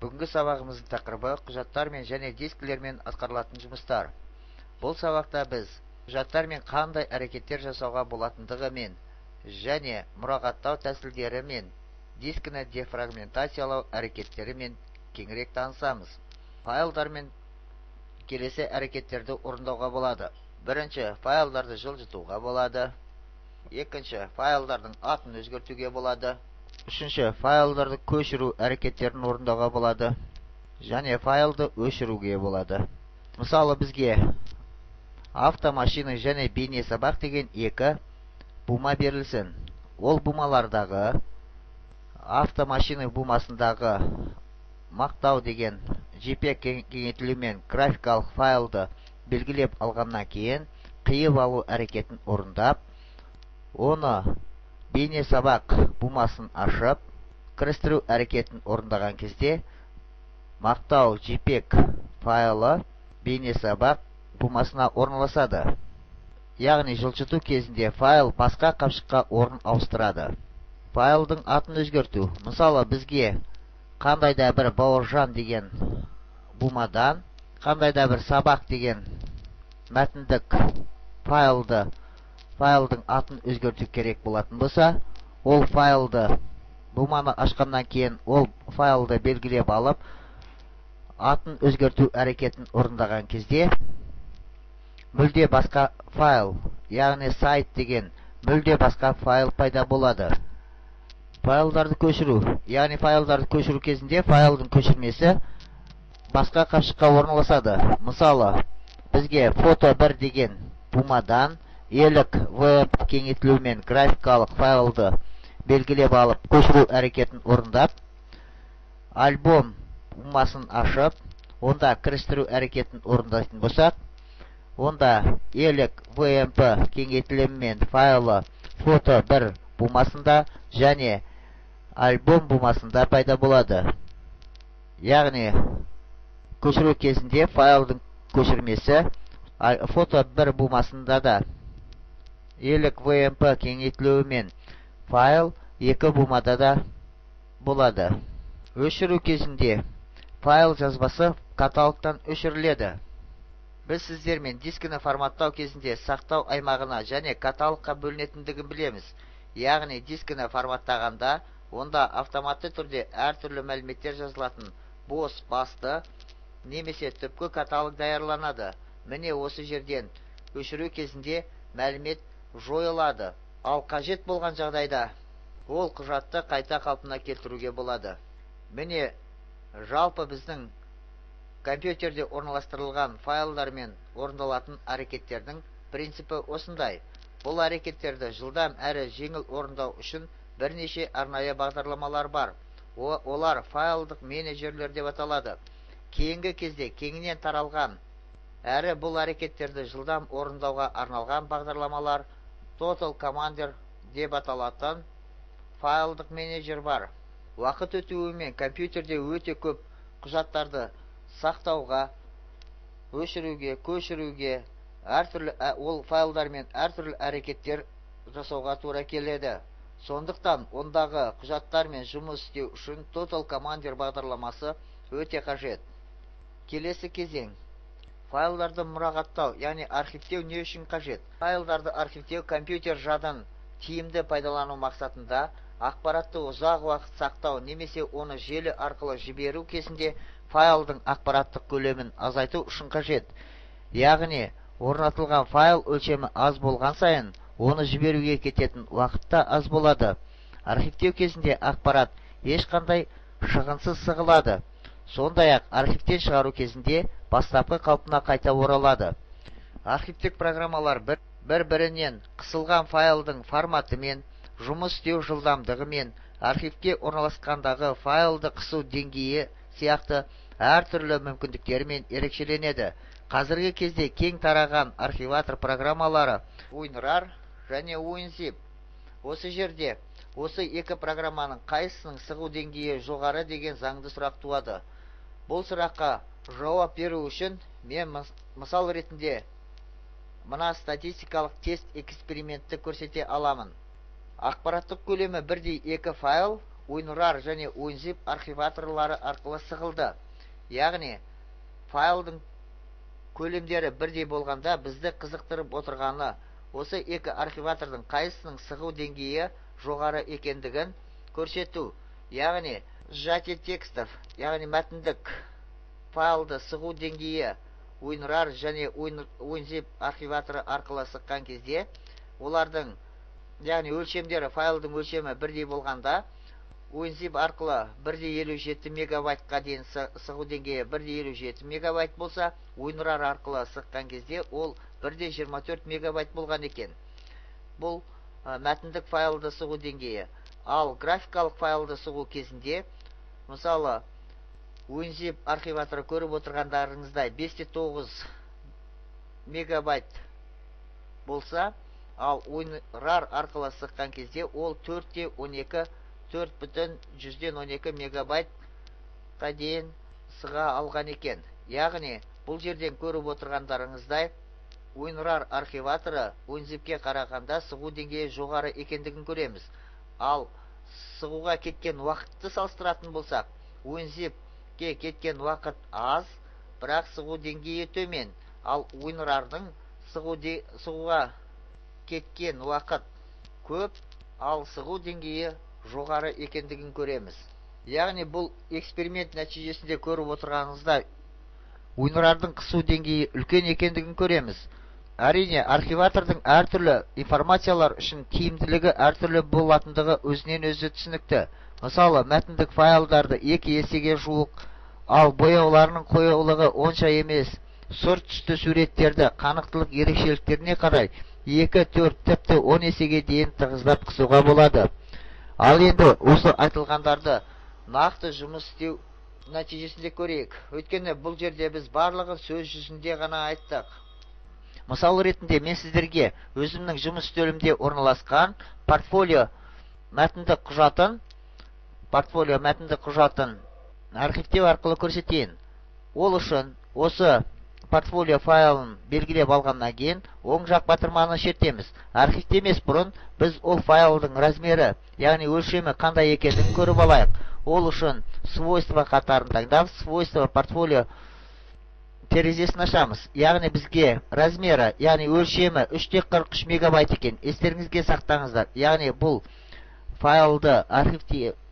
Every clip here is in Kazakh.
Бүгінгі сабағымыздың тақырыбы: құжаттармен және дискілермен атқарылатын жұмыстар. Бұл сабақта біз құжаттармен қандай әрекеттер жасауға болатындығымен және мұрағаттау тәсілдерімен, дискіні дефрагментациялау әрекеттерімен кеңірек танысамыз. Файлдармен келесі әрекеттерді орындауға болады. Бірінші, файлдарды жылжытуға болады. Екінші, файлдардың атын өзгертуге болады. Үшінші, файлдарды көшіру әрекеттерін орындауға болады және файлды өшіруге болады. Мысалы, бізге автомашина және бейне сабақ деген екі бума берілсін. Ол бумалардағы автомашина бумасындағы мақтау деген JPEG кеңейтілумен графикалық файлды белгілеп алғаннан кейін, қиып алу әрекетін орындап, оны бейне сабақ бумасын ашып, кірістіру әрекетін орындаған кезде мақтау JPEG файлы бейне сабақ бумасына орналасады. Яғни жылжыту кезінде файл басқа қапшыққа орын ауыстырады. Файлдың атын өзгерту. Мысалы, бізге қандай да бір Бауыржан деген бумадан қандай да бір сабақ деген мәтіндік файлдың атын өзгерту керек болатын болса, ол файлды буманы ашқаннан кейін ол файлды белгілеп алып, атын өзгерту әрекетін орындаған кезде мүлде басқа файл, яғни сайт деген мүлде басқа файл пайда болады. Файлдарды көшіру, яғни файлдарды көшіру кезінде файлдың көшірмесі басқа қапшыққа орналасады. Мысалы, бізге фото 1 деген бумадан елік веб кеңейтілумен графикалық файлды белгілеп алып, көшіру әрекетін орындап, альбом бумасын ашып, онда кірістіру әрекетін орындайтын болсақ, онда елік VMP кеңейтілімімен файлы фото 1 бумасында және альбом бумасында пайда болады. Яғни көшіру кезінде файлдың көшірмесі фото 1 бумасында да елік VMP кеңейтілуімен файл екі бумада да болады. Өшіру кезінде файл жазбасы каталогтан өшіріледі. Біз сіздермен дискіні форматтау кезінде сақтау аймағына және каталогқа бөлінетіндігін білеміз. Яғни дискіні форматтағанда онда автоматты түрде әртүрлі мәліметтер жазылатын бос басты немесе түпкі каталог даярланады. Міне, осы жерден өшіру кезінде мәлімет жойылады. Ал қажет болған жағдайда ол құжатты қайта қалпына келтіруге болады. Міне, жалпы біздің компьютерде орналастырылған файлдармен орындалатын әрекеттердің принципі осындай. Бұл әрекеттерді жылдам әрі жеңіл орындау үшін бірнеше арнайы бағдарламалар бар. Олар файлдық менеджерлер деп аталады. Кейінгі кезде кеңінен таралған әрі бұл әрекеттерді жылдам орындауға арналған бағдарламалар Total Commander деп аталатын файлдық менеджер бар. Уақыт өтуімен компьютерде өте көп құжаттарды сақтауға, өшіруге, көшіруге, әртүрлі ол файлдармен әртүрлі әрекеттер жасауға тура келеді. Сондықтан ондағы құжаттармен жұмыс істеу үшін Total Commander бағдарламасы өте қажет. Келесі кезең. Файлдарды мұрағаттау, яғни архивтеу не үшін қажет? Файлдарды архивтеу компьютер жадын тиімді пайдалану мақсатында ақпаратты ұзақ уақыт сақтау немесе оны желі арқылы жіберу кезінде файлдың ақпараттық көлемін азайту үшін қажет. Яғни орнатылған файл өлшемі аз болған сайын оны жіберуге кететін уақыт та аз болады. Архивтеу кезінде ақпарат ешқандай шығынсыз сығылады. Сондай-ақ архивтен шығару кезінде бастапқы қалпына қайта оралады. Архивтік программалар бір-бірінен қысылған файлдың форматымен, жұмыс істеу жылдамдығымен, архивке орналасқандағы файлды қысу деңгейі сияқты әртүрлі мүмкіндіктерімен ерекшеленеді. Қазіргі кезде кең тараған архиватор программалары WinRAR және WinZip. Осы жерде осы екі программаның қайсысының сығу деңгейі жоғары деген заңды сұрақ туады. Бұл сұраққа жауап беру үшін мен мысал ретінде мына статистикалық тест экспериментті көрсете аламын. Ақпараттық көлемі бірдей екі файл WinRAR және WinZip архиваторлары арқылы сығылды. Яғни файлдың көлемдері бірдей болғанда, бізді қызықтырып отырғаны осы екі архиватордың қайсысының сығу деңгейі жоғары екендігін көрсету. Яғни сжатие текстов, яғни мәтіндік файлды сығу деңгейі WinRAR және WinZip архиваторы арқылы сыққан кезде, олардың, яғни өлшемдері, файлдың өлшемі бірдей болғанда, WinZip арқылы 1,57 мегабайтқа дейін сығу деңгейі 1,57 мегабайт болса, WinRAR арқылы сыққан кезде ол 1,24 мегабайт болған екен. Бұл мәтіндік файлды сығу деңгейі. Ал графикалық файлды сығу кезінде, мысалы, WinZip архиваторы, көріп отырғандарыңыздай, 5,9 мегабайт болса, ал WinRAR арқылы сыққан кезде ол 4,12, 4,12 мегабайтқа дейін сыға алған екен. Яғни бұл жерден көріп отырғандарыңыздай, WinRAR архиваторы WinZipке қарағанда сығу деңгейі жоғары екендігін көреміз. Ал сығуға кеткен уақытты салыстыратын болсақ, WinZipке кеткен уақыт аз, бірақ сығу деңгейі төмен. Ал WinRARдың сығуға кеткен уақыт көп, ал сығу деңгейі жоғары екендігін көреміз. Яғни бұл эксперимент нәтижесінде көріп отырғаныңыздай, WinRARдың қысу деңгейі үлкен екендігін көреміз. Әрине, архиватордың әртүрлі информациялар үшін тиімділігі әртүрлі болатындығы өзінен өзі түсінікті. Мысалы, мәтіндік файлдарды екі есеге жуық, ал бояуларының қоюлығы онша емес сұр түсті суреттерді қанықтылық ерекшеліктеріне қарай 2, 4, тіпті 10 есеге дейін тығыздап қысуға болады. Ал енді осы айтылғандарды нақты жұмыс істеу нәтижесінде көрейік. Өйткені бұл жерде біз барлығын сөз жүзінде ғана айттық. Мысал ретінде мен сіздерге өзімнің жұмыс үстелімде орналасқан портфолио мәтіндік құжатын архивтеу арқылы көрсетейін. Ол үшін осы портфолио файлын белгілеп алғаннан кейін оң жақ батырманы шертеміз. Архивтемес бұрын біз ол файлдың размері, яғни өлшемі қандай екендігін көріп алайық. Ол үшін «Свойства» қатарын таңдап, «Свойства портфолио» терезесін ашамыз. Яғни бізге размері, яғни өлшемі 3,43 мегабайт екен. Естеріңізге сақтаңыздар, яғни бұл файлды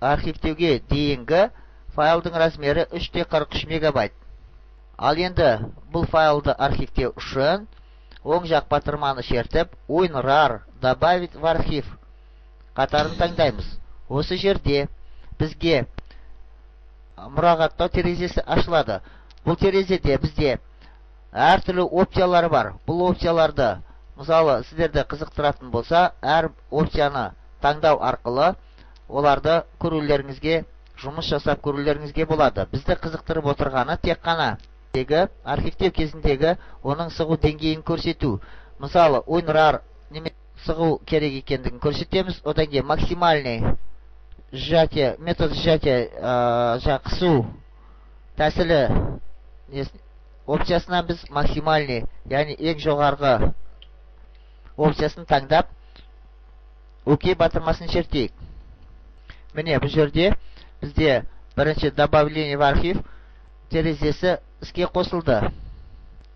архивтеуге дейінгі файлдың размері 3,43 мегабайт. Ал енді бұл файлды архивтеу үшін оң жақ батырманы шертіп, WinRAR, «Добавить в архив» қатарын таңдаймыз. Осы жерде бізге мұрағаттау терезесі ашылады. Бұл терезеде бізде әртүрлі опциялар бар. Бұл опцияларды, мысалы, сіздерді қызықтыратын болса, әр опцияны таңдау арқылы оларды көрулеріңізге, жұмыс жасап көрулеріңізге болады. Бізді қызықтырып отырғаны тек қана архивтеу кезіндегі оның сығу деңгейін көрсету. Мысалы, WinRAR сығу керек екендігін көрсетеміз. Одан кейін максимальный сжатие, метод сжатия, жаңа қысу тәсілі опциясынан біз максимальный, яғни ең жоғарғы опциясын таңдап, «Ок» батырмасын шертейік. Міне, бұл жерде бізде бірінші «Добавление в архив» терезесі іске қосылды.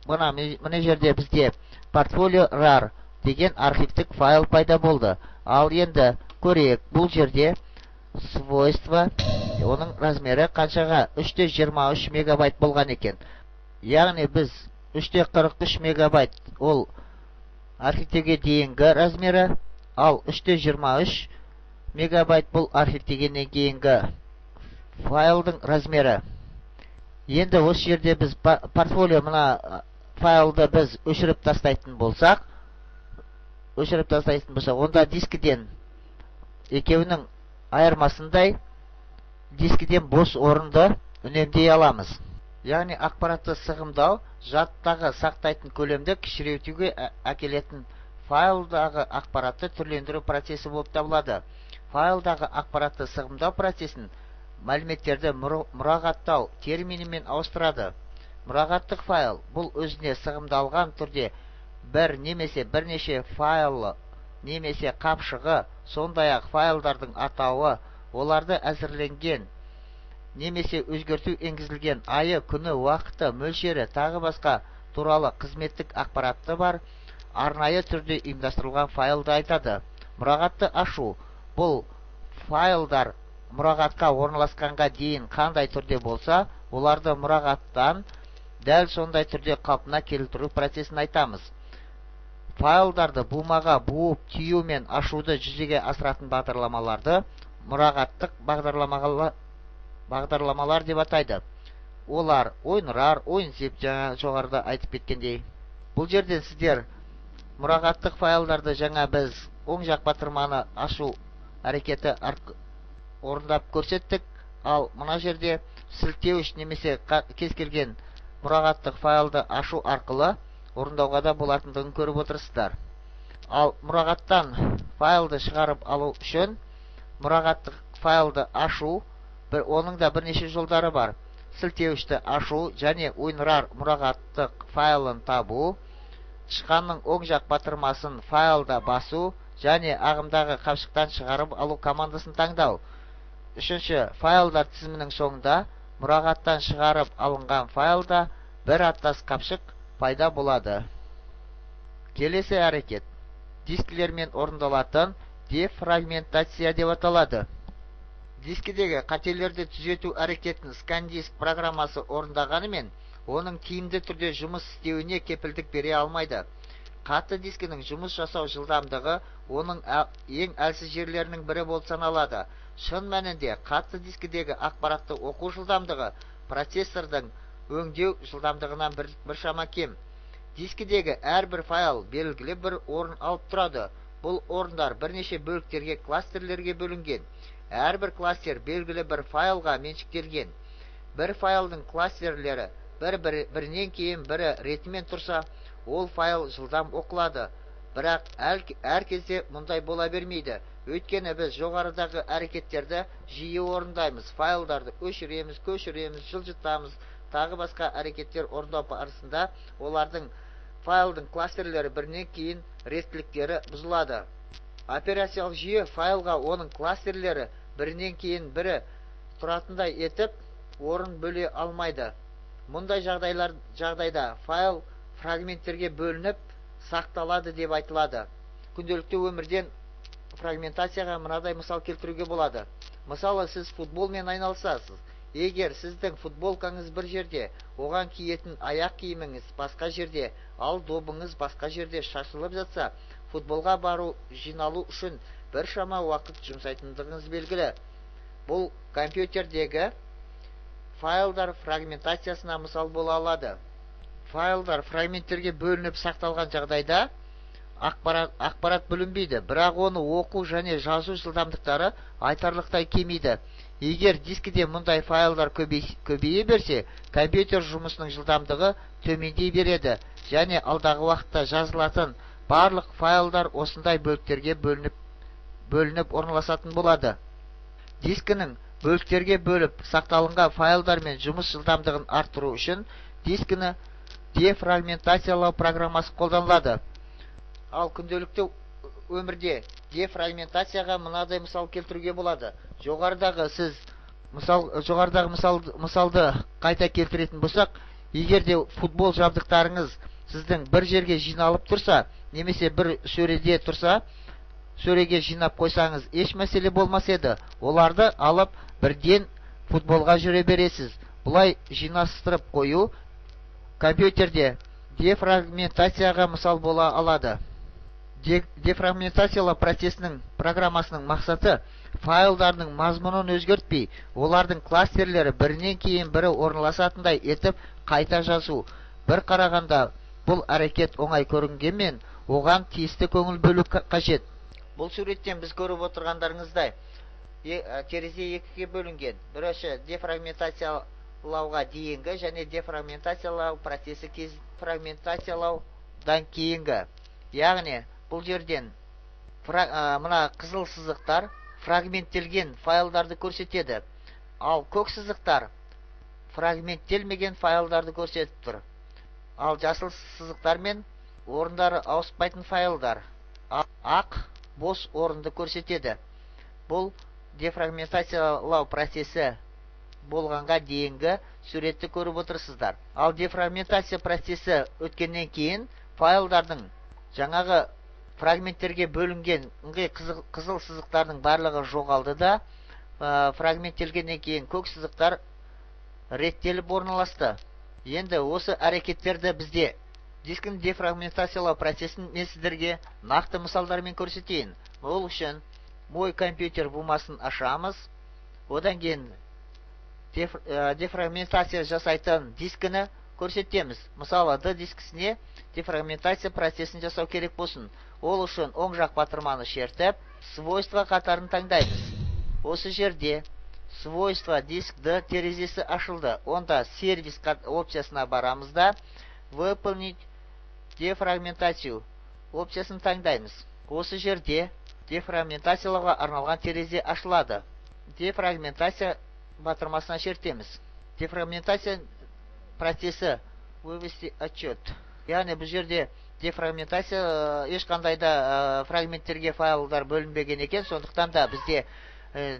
Мына жерде бізде портфолио RAR деген архивтік файл пайда болды. Ал енді көрейік, бұл жерде свойства, оның размері қаншаға? 3,23 мегабайт болған екен. Яғни біз 3,43 мегабайт ол архивтеуге дейінгі размері, ал 3,23 мегабайт бұл архивтегеннен кейінгі файлдың размері. Енді осы жерде біз портфолио мына файлды біз өшіріп тастайтын болсақ, онда дискіден екеуінің айырмасындай дискіден бос орынды үнемдей аламыз. Яғни ақпаратты сығымдау жадтағы сақтайтын көлемді кішірейтуге әкелетін файлдағы ақпаратты түрлендіру процесі болып табылады. Файлдағы ақпаратты сығымдау процесін мәліметтерді мұрағаттау терминімен ауыстырады. Мұрағаттық файл – бұл өзіне сығымдалған түрде бір немесе бірнеше файлы немесе қапшығы, сондай-ақ файлдардың атауы, олардың оларды әзірленген немесе өзгерту енгізілген айы, күні, уақыты, мөлшері, тағы басқа туралы қызметтік ақпаратты бар арнайы түрде ұйымдастырылған файлды айтады. Мұрағатты ашу бұл файлдар мұрағатқа орналасқанға дейін қандай түрде болса, оларды мұрағаттан дәл сондай түрде қалпына келтіру процесін айтамыз. Файлдарды бумаға буып түю мен ашуды жүзеге асыратын бағдарламаларды мұрағаттық бағдарламалар деп атайды. Олар WinRAR, WinZip, жаңа жоғарыда айтып кеткендей. Бұл жерден сіздер мұрағаттық файлдарды жаңа біз оң жақ батырманы ашу әрекеті орындап көрсеттік. Ал мына жерде сілтеуіш немесе кез келген мұрағаттық файлды ашу арқылы орындауға да болатындығын көріп отырсыздар. Ал мұрағаттан файлды шығарып алу үшін мұрағаттық файлды ашу, оның да бірнеше жолдары бар. Сілтеуішті ашу және WinRAR мұрағаттық файлын табу, тышқанның оң жақ батырмасын файлда басу және ағымдағы қапшықтан шығарып алу командасын таңдау. Үшінші, файлдар тізімінің соңында мұрағаттан шығарып алынған файлда бір аттас қапшық пайда болады. Келесі әрекет дискілермен орындалатын дефрагментация деп аталады. Дискідегі қателерді түзету әрекетін ScanDisk программасы орындағанымен, оның тиімді түрде жұмыс істеуіне кепілдік бере алмайды. Қатты дискінің жұмыс жасау жылдамдығы оның ең әлсіз жерлерінің бірі болып саналады. Шын мәнінде қатты дискідегі ақпаратты оқу жылдамдығы процессордың өңдеу жылдамдығынан біршама кем. Дискідегі әрбір файл белгілі бір орын алып тұрады. Бұл орындар бірнеше бөліктерге, кластерлерге бөлінген. Әрбір кластер белгілі бір файлға меншіктелген. Бір файлдың кластерлері бірінен кейін бірі ретімен тұрса, ол файл жылдам оқылады. Бірақ әр кезде мұндай бола бермейді. Өйткені біз жоғарыдағы әрекеттерді жиі орындаймыз. Файлдарды өшіреміз, көшіреміз, жылжытамыз, тағы басқа әрекеттер орындау барысында олардың файлдың кластерлері бірінен кейін реттіліктері бұзылады. Операциялық жүйе файлға оның кластерлері бірінен кейін бірі тұратындай етіп орын бөле алмайды. Мұндай жағдайда файл фрагменттерге бөлініп сақталады деп айтылады. Күнделікті өмірден фрагментацияға мынадай мысал келтіруге болады. Мысалы, сіз футболмен айналысасыз. Егер сіздің футболкаңыз бір жерде, оған киетін аяқ киіміңіз басқа жерде, ал добыңыз басқа жерде шашылып жатса, футболға бару жиналу үшін біршама уақыт жұмсайтындығыңыз белгілі. Бұл компьютердегі файлдар фрагментациясына мысал бола алады. Файлдар фрагменттерге бөлініп сақталған жағдайда ақпарат бөлінбейді, бірақ оны оқу және жазу жылдамдықтары айтарлықтай кемиді. Егер дискіде мұндай файлдар көбейе берсе, компьютер жұмысының жылдамдығы төмендей береді және алдағы уақытта жазылатын барлық файлдар осындай бөліктерге бөлініп орналасатын болады. Дискінің бөліктерге бөліп сақталынған файлдармен жұмыс жылдамдығын арттыру үшін дискіні дефрагментациялау программасы қолданылады. Ал күнделікті өмірде дефрагментацияға мынадай мысал келтіруге болады. Жоғарыдағы мысалды қайта келтіретін болсақ, егер де футбол жабдықтарыңыз сіздің бір жерге жиналып тұрса, немесе бір сөреде тұрса, сөреге жинап қойсаңыз, еш мәселе болмас еді. Оларды алып бірден футболға жүре бересіз. Бұлай жинастырып қою компьютерде дефрагментацияға мысал бола алады. Дефрагментациялау процесінің программасының мақсаты файлдардың мазмұнын өзгертпей, олардың кластерлері бірінен кейін бірі орналасатындай етіп қайта жазу. Бір қарағанда бұл әрекет оңай көрінгенмен, оған тиісті көңіл бөлу қажет. Бұл суреттен біз көріп отырғандарыңыздай, терезе екіге бөлінген. Бірінші дефрагментациялауға дейінгі және дефрагментациялау процесі фрагментациялаудан кейінгі. Яғни бұл жерден мына қызыл сызықтар фрагменттелген файлдарды көрсетеді, ал көк сызықтар фрагменттелмеген файлдарды көрсетіп тұр. Ал жасыл сызықтармен орындары ауыспайтын файлдар, ақ бос орынды көрсетеді. Бұл Дефрагментациялау процесі болғанға дейінгі суретті көріп отырсыздар. Ал дефрагментация процесі өткеннен кейін файлдардың жаңағы фрагменттерге бөлінген ыңғай қызыл сызықтардың барлығы жоғалды да, фрагменттелгеннен кейін көк сызықтар реттеліп орналасты. Енді осы әрекеттерді бізде дискіні дефрагментациялау процесін мен сіздерге нақты мысалдармен көрсетейін. Ол үшін «Мой компьютер» бумасын ашамыз. Одан кейін дефрагментация жасайтын дискіні көрсетеміз. Мысалы, D дискісіне дефрагментация процесін жасау керек болсын. Ол үшін оң жақ батырманы шертіп, «Свойства» қатарын таңдаймыз. Осы жерде «Свойства диск D» терезесі ашылды. Онда «Сервис» опциясына барамыз да, «Выполнить дефрагментацию» опциясын таңдаймыз. Осы жерде дефрагментациялауға арналған терезе ашылады. «Дефрагментация» батырмасына шертеміз. Дефрагментация процесі, «Вывести отчет». Яғни бұл жерде дефрагментация ешқандай да фрагменттерге файлдар бөлінбеген екен, сондықтан да бізде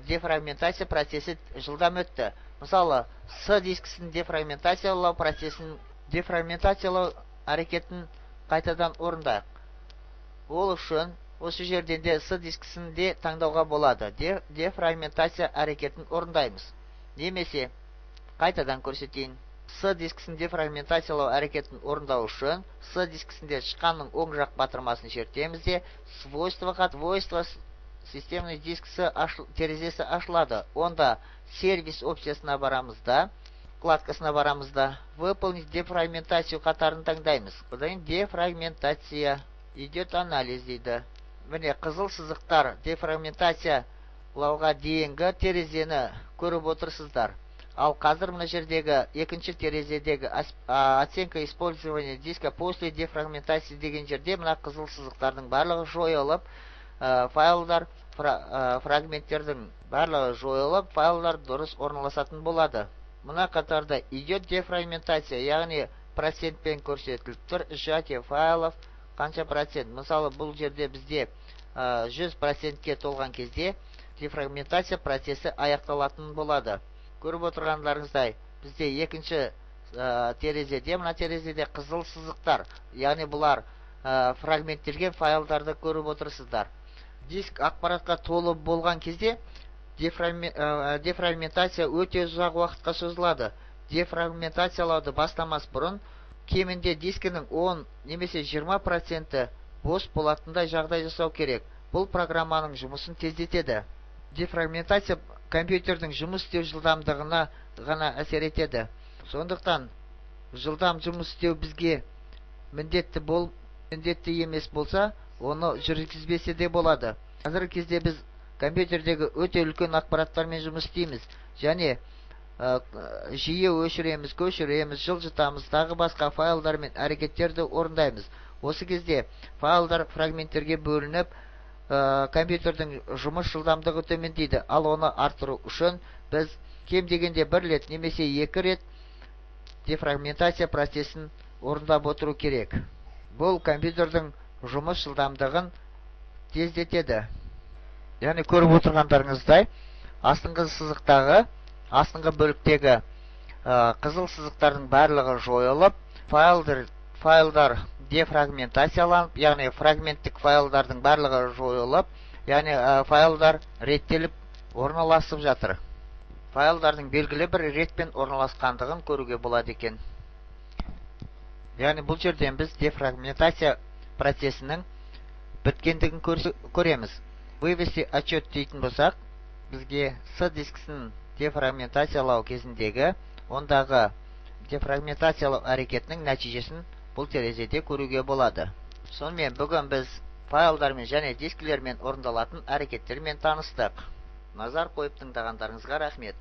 дефрагментация процесі жылдам өтті. Мысалы, С дискісін дефрагментациялау процесін, дефрагментациялау әрекетін қайтадан орындайық. Ол үшін осы жерден де С дискісін де таңдауға болады. Дефрагментация әрекетін орындаймыз. Немесе қайтадан көрсетейін. С дискісін дефрагментациялау әрекетін орындау үшін С дискісінде тышқанның оң жақ батырмасын шертеміз де, «Свойства», «Свойства системный диск С» терезесі ашылады. Онда «Сервис» опциясына барамыз да, вкладкасына барамыз да, «Выполнить дефрагментацию» қатарын таңдаймыз. Одан кейін «Дефрагментация», «Идет анализ» дейді. Міне, қызыл сызықтар дефрагментациялауға дейінгі терезені көріп отырсыздар. Ал қазір мына жердегі екінші терезедегі «Оценка использования диска после дефрагментации» деген жерде мына қызыл сызықтардың барлығы жойылып, файлдар, фрагменттердің барлығы жойылып, файлдар дұрыс орналасатын болады. Мына қатарда «Идет дефрагментация», яғни процентпен көрсетіліп тұр, сжатие файлов қанша процент. Мысалы, бұл жерде бізде 100%-ке толған кезде дефрагментация процесі аяқталатын болады. Көріп отырғандарыңыздай, бізде екінші терезеде, мына терезеде қызыл сызықтар, яғни бұлар фрагменттелген файлдарды көріп отырсыздар. Диск ақпаратқа толы болған кезде дефрагментация өте ұзақ уақытқа созылады. Дефрагментациялауды бастамас бұрын кемінде дискінің 10 немесе 20% бос болатындай жағдай жасау керек. Бұл программаның жұмысын тездетеді. Дефрагментация компьютердің жұмыс істеу жылдамдығына ғана әсер етеді. Сондықтан жылдам жұмыс істеу бізге міндетті емес болса, оны жүргізбесе де болады. Қазіргі кезде біз компьютердегі өте үлкен ақпараттармен жұмыс істейміз және жиі өшіреміз, көшіреміз, жылжытамыз, тағы басқа файлдармен әрекеттерді орындаймыз. Осы кезде файлдар фрагменттерге бөлініп, компьютердің жұмыс жылдамдығы төмендейді. Ал оны арттыру үшін біз кем дегенде бір рет немесе екі рет дефрагментация процесін орындап отыру керек. Бұл компьютердің жұмыс жылдамдығын тездетеді. Яғни көріп отырғандарыңыздай, астыңғы сызықтағы, астыңғы бөліктегі қызыл сызықтардың барлығы жойылып, файлдар дефрагментацияланып, яғни фрагменттік файлдардың барлығы жойылып, яғни файлдар реттеліп орналасып жатыр. Файлдардың белгілі бір ретпен орналасқандығын көруге болады екен. Яғни бұл жерден біз дефрагментация процесінің біткендігін көреміз. «Вывести отчет» дейтін болсақ, бізге С дискісін дефрагментациялау кезіндегі ондағы дефрагментациялау әрекетінің нәтижесін бұл терезеде көруге болады. Сонымен, бүгін біз файлдармен және дискілермен орындалатын әрекеттермен таныстық. Назар қойып тыңдағандарыңызға рахмет.